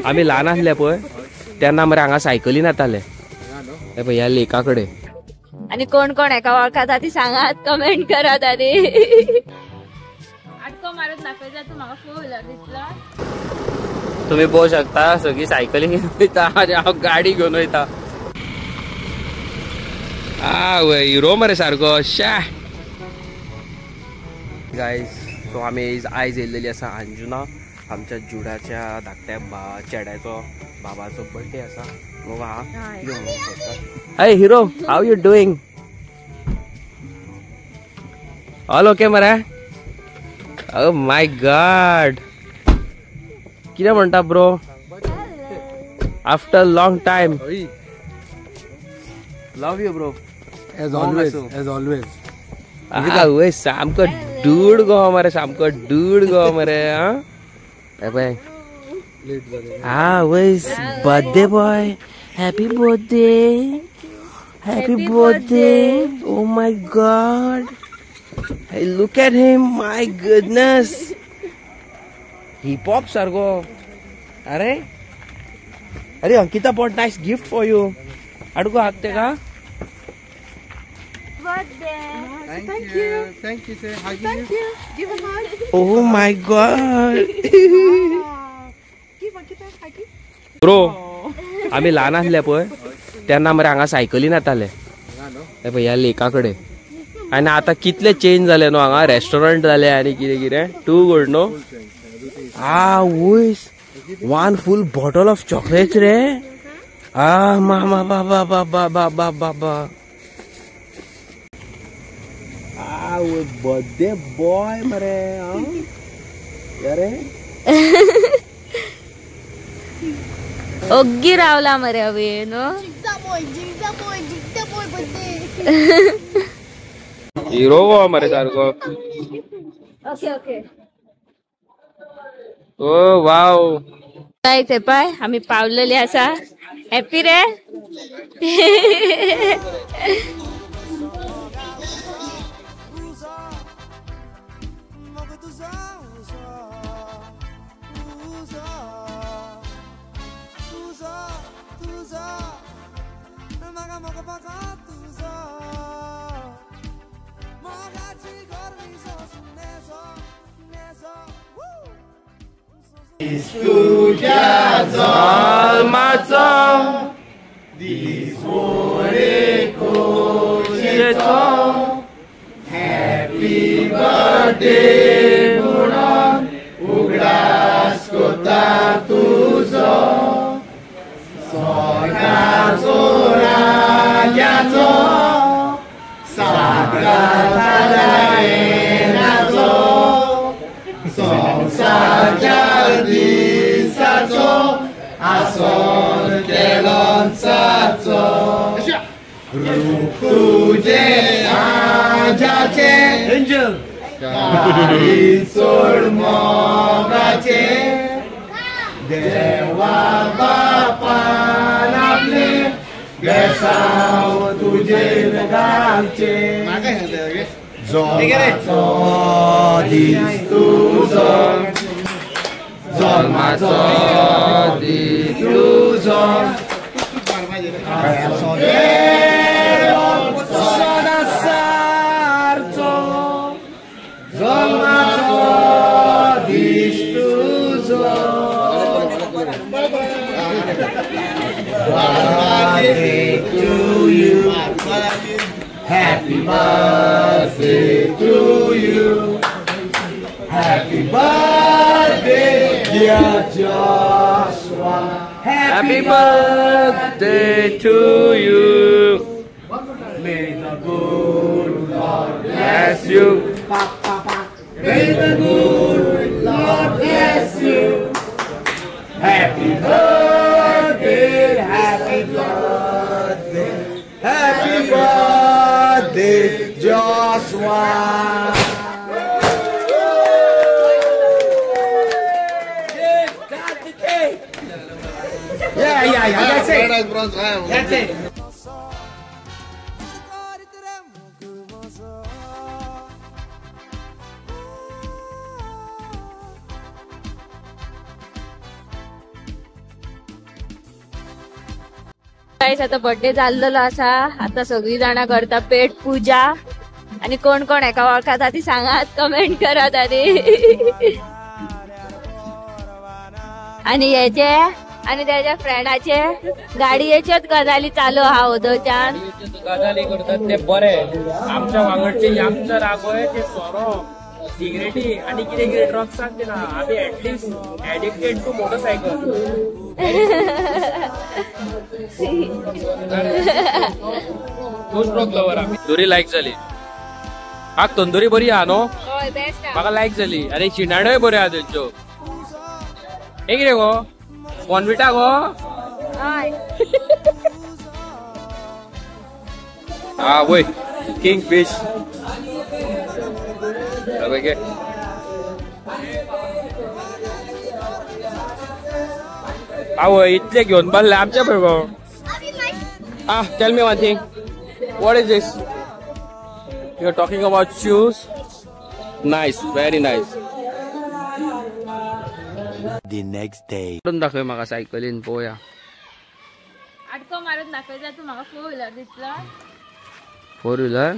आमी ल्हान आसले पळय तेन्ना मरे हांगा सायकलीन येताले हे पळय ह्या लेका कडेन. आनी कोण कोण एका वळखता ती सांगात, कमेंट करात. आनी आटको मारत दाखयता तूं म्हाका फोर व्हिलर दिसला. तुम्ही पळोवंक शकता सगळी सायकली घेवन वयता आनी हांव गाडी घेवन वयता. आ वय हिरो मरे सारको शा. गायज सो आमी आयज येयल्लेली आसा अंजुना, आमच्या जुडाच्या धाकट्या चेड्याचो बाबाचो बर्थडे आसा. Hey hero, how you doing? All okay मरे? ओ my God, कितें म्हणटा bro? After long time. Love you bro. As always, as always. आवय सामको डूड गो मरे, सामको डूड गो मरे. हा पळय आवय birthday boy, happy birthday, happy birthday. Oh my God, hey look at him, my goodness, hip hop सारको. अरे अरे Ankita bought nice gift for you. आडको हाकते का? Thank you. Thank you, sir. Thank you. Give a hug. Oh my God. Give Ankita a hug. Bro, आमी ल्हान आसले पळय तेन्ना मरे हांगा सायकलीन येताले हे पळय ह्या लेका कडेन. आनी आतां कितले चेंज जाले न्हू हांगा, रेस्टॉरंट जाले आनी कितें कितें. टू गुड न्हू. आवयस, 1 फूल बॉटल ऑफ चॉकलेट्स रे. आ मामा बाबा बाबा बाबा बाबा. बर्थडे बॉय मरे. अरे ओग्गी रावला मरे अवे नो. हिरो गो मरे सारको. Okay okay. ओ वाव, काय ते पाय आम्ही पावलेले आसा. हॅपी रे. तुझ्या जल्माचो दीस मोरे खोशयेचो, हॅपी बर्थडे म्हणून उगडास कोता तुजो, सोनाचो राजाचो सागरानाचो संवसारच्या दिसाचो आसोन केलोंचाचो, रूप तुजें आजाचें काळीज सोड मोगाचें, देवा बापान आपलें बेसांव तुजेर घालचें, जल्माचो दीस तुजो, जल्माचो दीस तुजो, सदासारचो, जल्माचो दीस तुजो. Birthday to you. Happy birthday to you. Happy birthday, dear Joshua. Happy birthday to you. May the good Lord bless you. May the good Lord bless you. Happy birthday, happy birthday, happy birthday, Joshua. Yeah, yeah, yeah, that's it. That's it. Guys आता birthday जाल्लो आसा, आता सगळी जाणां करता पेट पूजा आणि कोण कोण एका वळखता ती सांगात, कमेंट करात. आणि आणि हेचे आणि त्याच्या फ्रेंडाचे गाडयेच्योच गजाली चालू आहा ओदोच्यान. गजाली करतात ते बरे, आमच्या वांगडचे आमच्या रागोय ते सोरो सिगरेटी आणि कितें कितें ड्रग्सान दिना. आमी at least addicted to motorcycle. Two stroke lover आमी. तंदुरी लायक जाली म्हाका, तंदुरी बरी आहा न्हू, म्हाका लायक जाली. आनी शिणाण्योय बऱ्यो आहा तेंच्यो. हे कितें गो बॉर्नविटा गो? हा वय किंग फिश. आवय इतले घेवन बसले आमच्या पळय गो. Ah, tell me one thing, what is this you are talking about? Shoes, nice, very nice. The next day. दाखय म्हाका सायकलीन पळोवया. आटको मारून दाखयता तूं म्हाका. फोर व्हिलर दिसलो? फोर व्हिलर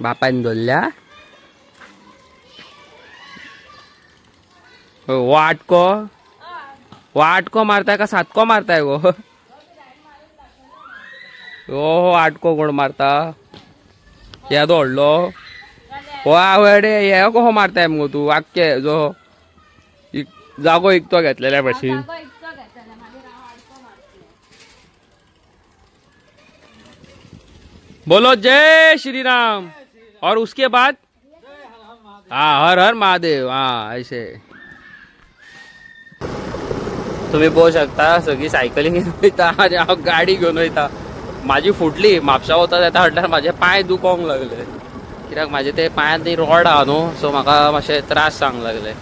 बापायन धरल्या. वाटको वाटको मारताय का सातको मारताय गो? हो आटको कोण मारता? येदो व्हडलो वा हे कसो मारताय मुगो तूं? आख्खे जो जागो इकतो घेतलेल्या भशेन. बोलो जय श्री राम और उसके बाद हाँ हर हर महादेव. हाँ ऐसे तुम्ही पळोवंक शकता सगळी सायकली घेवन वयता आनी हांव गाडी घेवन वयता. म्हाजी फुटली म्हापशा वता येता म्हटल्यार म्हाजे पांय दुखोंक लागले, कित्याक म्हाजे ते पांयांत ती रॉड आहा न्हू, सो म्हाका मातशे त्रास जावंक लागले.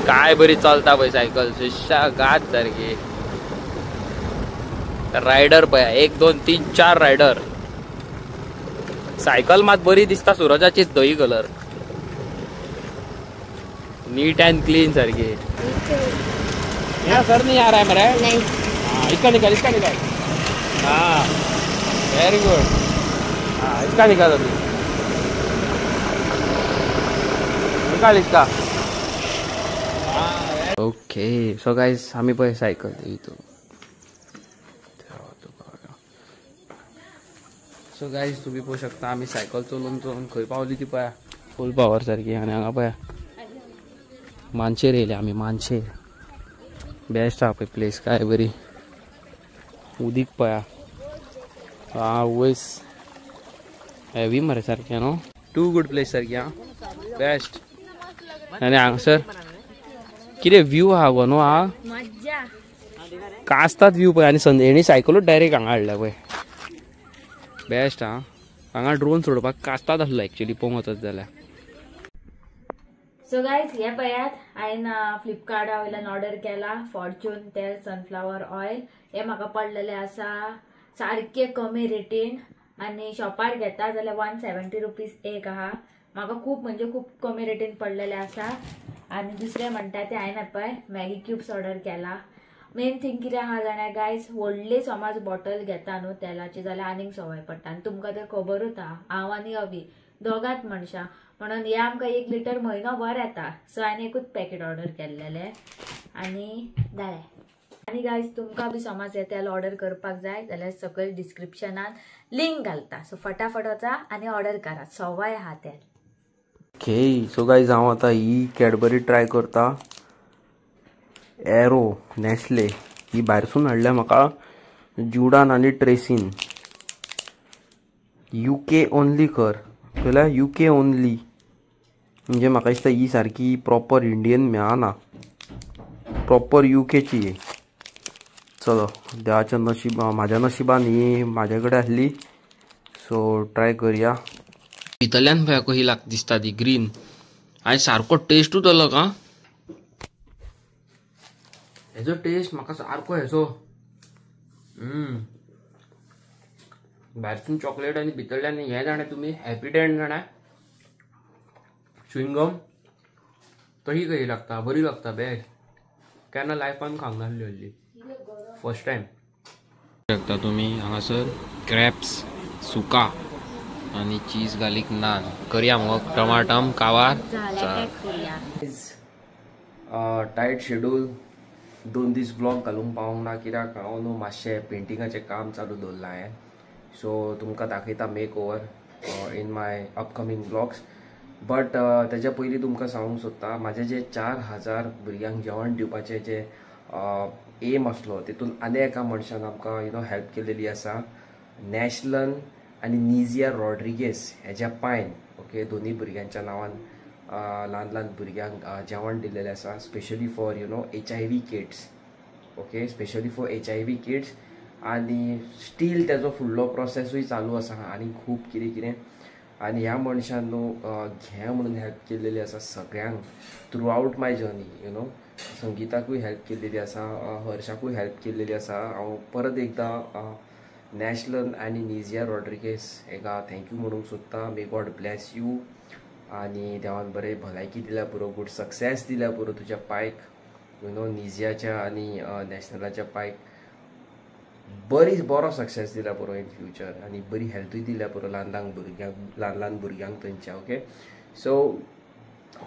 काय बरी चलता पळय सायकल, सुशा गात सारकी. रायडर पळय 1 2 3 4 रायडर. सायकल मात बरी दिसता सुरजाची, धवी कलर, नीट एंड क्लीन सारकी. सर नहीं आ रहा है मेरा? नहीं. इसका निकाल, इसका निकाल. हाँ वेरी गुड. हाँ इसका निकाल, अभी निकाल इसका. ओके सो गायज आमी पळय सायकल इतून. सो गायज तुम्ही पळोवंक शकता आमी सायकल चलोवन चलोवन खंय पावली ती पळया, फूल पावर सारकी. आनी हांगा पळया मानशेर येयले आमी, मानशेर बेस्ट आहा पळय प्लेस, काय बरी. उदीक पळया, आवयस हेवी मरे सारकें न्हू, टू गुड प्लेस सारकी. आं बेस्ट. आनी हांगासर कितें व्यू आहा गो न्हू, हा कास्तात व्यू पळय. आनी हेणी सायकलूच डायरेक्ट हांगा हाडल्या पळय, बेस्ट. हा हांगा ड्रोन सोडपाक कास्तात आसलो एक्चुअली पळोवंक वचत जाल्यार. सो गायज हे पळयात हांवें फ्लिपकार्टा वयल्यान ऑर्डर केला फॉर्च्यून तेल सनफ्लावर ऑयल. हे म्हाका पडलेले आसा सारके कमी रेटीन आनी शॉपार घेता जाल्यार 170 रुपीज एक आहा. म्हाका खूब म्हणजे खूब कमी रेटीन पडलेले आसा. आनी दुसरें म्हणटा तें हांवें पळय मॅगी क्यूब्स ऑर्डर केला. मेन थिंग कितें आहा जाणा गायज, व्हडली समज बॉटल घेता न्हू तेलाची जाल्यार आनीक सवय पडटा. आनी तुमकां तर खबरूच आहा हांव आनी अवी दोगांत मनशां, म्हणून हे आमकां 1 लिटर म्हयनो भर येता. सो हांवें एकूच पॅकेट ऑर्डर केल्लेलें आनी जालें. आनी गायज तुमकां बी समज हे तेल ऑर्डर करपाक जाय जाल्यार सकयल डिस्क्रिप्शनान लिंक घालता, सो फटाफट वचा आनी ऑर्डर करात, सवाय आहा तेल. ओके सो गायज हांव आतां ही कॅडबरी ट्राय करता, एरो नॅस्ले. ही भायरसून हाडल्या म्हाका जुडान आनी ट्रेसीन. UK only कर जाल्यार UK only, म्हणजे म्हाका दिसता ही सारकी प्रॉपर इंडियन मेळना, प्रॉपर UKची. चलो देवाच्या नशीब, म्हाज्या नशिबान ही म्हाज्या कडेन आसली, सो ट्राय करया. भितरल्यान पळय कशी लाग दिसता ती ग्रीन, आनी सारको टेस्टूच अलग. आं हेजो टेस्ट म्हाका सारको हेजो भायरसून चॉकलेट आनी भितरल्यान हें जाणा तुमी हॅपी डेंट जाणा, च्युइंगम. तशी कशी लागता बरी लागता बेस्ट. केन्ना लायफान खावंक नासली हल्ली फर्स्ट टायम. शकता तुमी हांगासर क्रॅप्स सुका आनी चीज गार्लीक नान करया मुगो टमाटम कावार. टायट शेड्यूल 2 दीस ब्लॉग घालूंक पावूंक ना कित्याक हांव न्हू मातशें पेंटिंगाचें काम चालू दवरलां हांवें. सो तुमकां दाखयता make over in my upcoming blogs. But तेज्या पयलीं तुमकां सांगूंक सोदता म्हाजें जे 4000 भुरग्यांक जेवण दिवपाचें जे एम आसलो तितून आनी एका मनशान आमकां you know help केलेली आसा. नॅशलन आनी निजिया रॉड्रिगेस हेज्या पायन ओके दोनी भुरग्यांच्या नांवान ल्हान ल्हान भुरग्यांक जेवण दिलेलें आसा. Specially for you know HIV kids okay specially for HIV kids. आनी स्टील तेजो फुडलो प्रोसेसूय चालू आसा आनी खूब कितें कितें. आनी ह्या मनशान न्हू घे म्हणून हेल्प केलेली आसा सगळ्यांक throughout my journey you know. संगीताकूय help केलेली आसा, हर्षाकूय हेल्प केलेली आसा. हांव परत एकदां नॅशलन आनी निजिया रॉड्रिगेस हेका thank you म्हणूंक सोदता. मे गॉड ब्लॅस you आनी देवान बरें भलायकी दिल्या पुरो, गूड सक्सेस दिल्या पुरो तुज्या पायक you know. निजियाच्या आनी नॅशनलाच्या पायक बरी बरो सक्सेस दिल्या पुरो इन फ्युचर आनी बरी हेल्थूय दिल्या पुरो ल्हान ल्हान भुरग्यांक, ल्हान ल्हान भुरग्यांक थंयच्या ओके. सो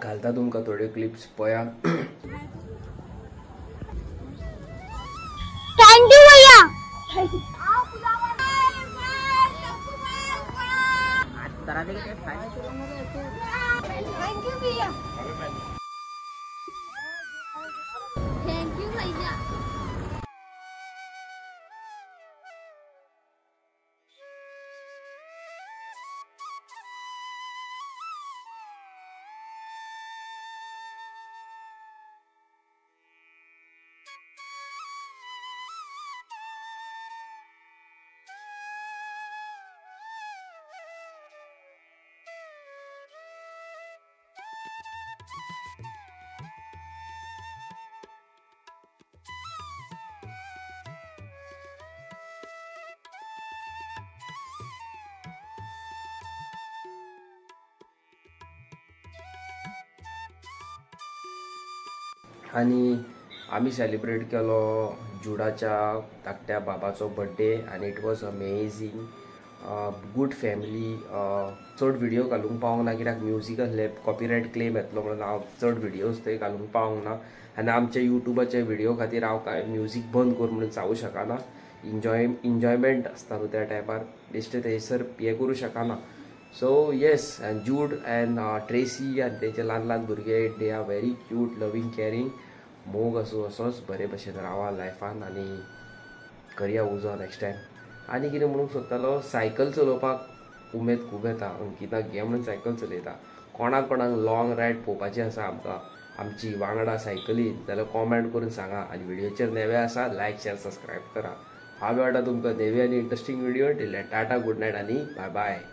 घालता तुमकां थोड्यो क्लिप्स पळया. Thank you भैया. Thank you भैया. Thank you भैया. आनी आमी सेलिब्रेट केलो जुडाच्या धाकट्या बाबाचो बड्डे आनी it was amazing. Good family. चड व्हिडियो घालूंक पावंक ना कित्याक म्युजीक आसलें, कॉपीरायट क्लेम येतलो म्हणून हांव चड व्हिडियोज थंय घालूंक पावंक ना. आनी आमच्या युट्यूबाच्या व्हिडियो खातीर हांव कांय म्युजीक बंद कर म्हणून सांगूं शकना. एन्जॉयमेंट आसता न्हू त्या टायमार बेश्टें थंयसर हें करूं शकना. So yes, and Jude and Tracy आनी तेंचे ल्हान ल्हान भुरगे they are very cute, loving, caring. मोग आसूं असोच बरे भशेन रावा लायफान आनी करया उजो नेक्स्ट टायम. आनी कितें म्हणूंक सोदतालो, सायकल चलोवपाक उमेद खूब येता. अंकिता घे म्हणून सायकल चलयता. कोणाक कोणाक लॉंग रायड पळोवपाची आसा आमकां आमची वांगडा सायकलीन जाल्यार कॉमेंट करून सांगा. आनी व्हिडियोचेर नवे आसा लायक शेअर सबस्क्रायब करा. हांव मेळटा तुमकां नवी आनी interesting video. Till tata, good night आनी बाय बाय.